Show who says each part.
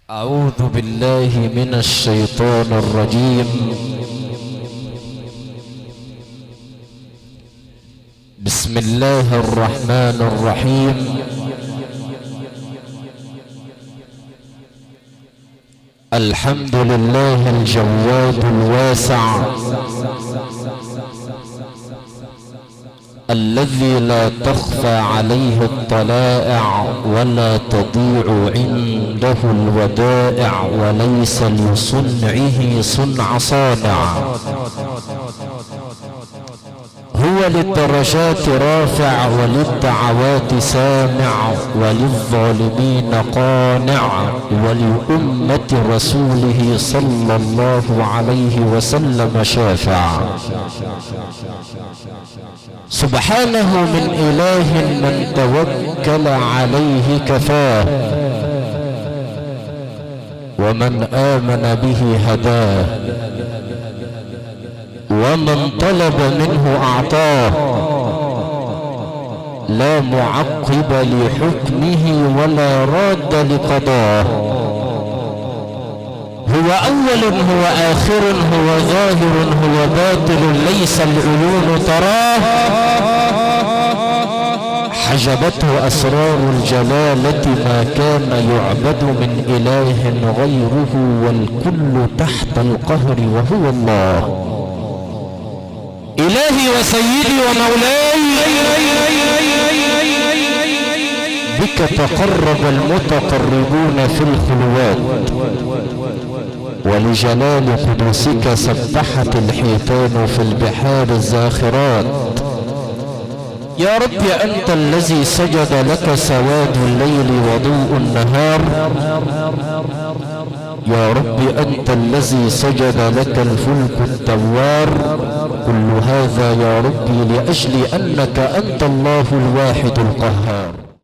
Speaker 1: أعوذ بالله من الشيطان الرجيم. بسم الله الرحمن الرحيم. الحمد لله الجواد الواسع الذي لا تخفى عليه الطلائع ولا تضيع عنده الودائع وليس لصنعه صنع صانع. هو للدرجات رافع وللدعوات سامع وللظالمين قانع ولأمة رسوله صلى الله عليه وسلم شافع. سبحانه من إله من توكل عليه كفاه، ومن آمن به هداه، ومن طلب منه أعطاه، لا معقب لحكمه ولا راد لقضاه. هو أول هو آخر هو ظاهر هو باطن، ليس العيون تراه. حجبته أسرار الجلالة، ما كان يعبد من إله غيره، والكل تحت القهر وهو الله. إلهي وسيدي ومولاي، بك تقرب المتقربون في الخلوات، ولجلال قدسك سبحت الحيتان في البحار الزاخرات. يا رب أنت الذي سجد لك سواد الليل وضوء النهار. يا رب أنت الذي سجد لك الفلك الدوار. كل هذا يا ربي لأجل أنك أنت الله الواحد القهار.